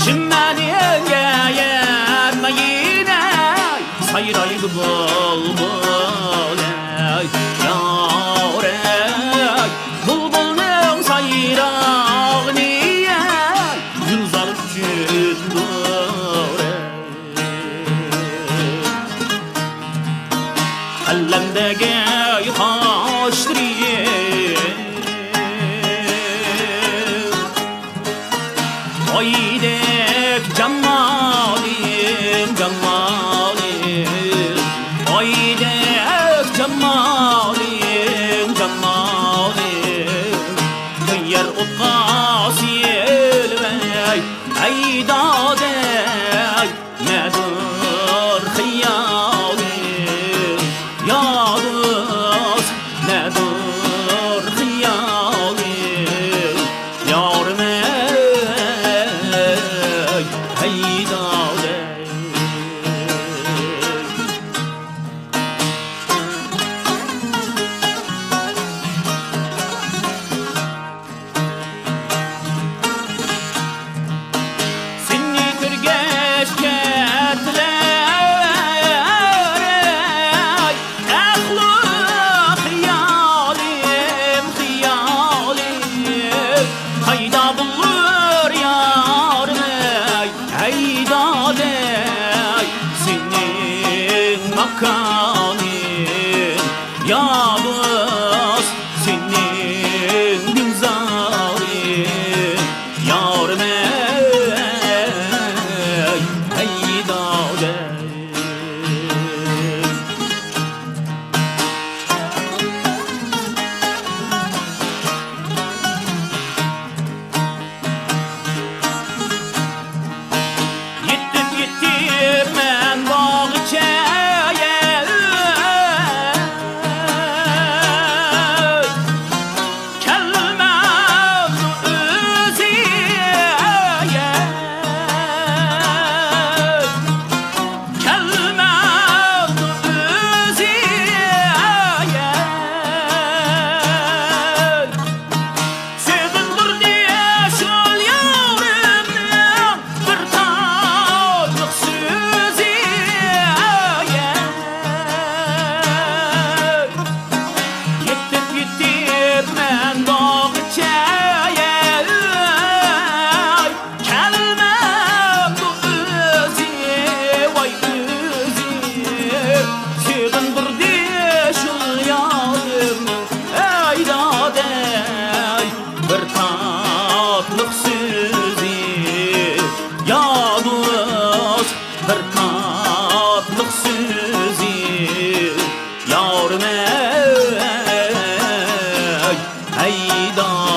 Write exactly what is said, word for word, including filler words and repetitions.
چىمەنگە يەتمەينەي، سايرايدۇ بۇلبۇلەي، يارەي. بۇلبۇلنىڭ سايرىغىنى گۈلزار ئۈچۈندۇر. ئەلەمدەك قاشلىرى، ئايدەك جامالىم، جامالىم، ئايدەك جامالىم، جامالىم، كۆيەر ئوتقا سېلىۋەي، ئەي دادەي. نەدۇر خىيالىم، يا دوست، نەدۇر خىيالىم، يارىم ئەي، ھەي دادەي. سېنى كۆرگەچ كەتتىلەر ئەقلىم، خىيالىم، خىيالىم. قايدا بولۇر يارىم، ھەي دادەي، سېنىڭ ماكانىڭ، يا دوست، سېنىڭ گۈلزارىڭ، يارىم ئەي، ھەي دادەي. يېتىپ، يېتىپ مەن باغچەگە، كەلمەمدۇ ئۆزى؟ كەلمەمدۇ ئۆزى؟ سېغىندۇردى شۇ يارىمنىڭ بىر تاتلىق سۆزى. يېتىپ، يېتىپ مەن باغچەگە، كەلمەمدۇ ئۆزى، ۋاي ئۆزى. سېغىندۇردى شۇ يارىمنىڭ، ئەي دادەي، بىر تاتلىق سۆزى، يا دوست، بىر تاتلىق سۆزى، يارىم ئەي، ھەي دادەي.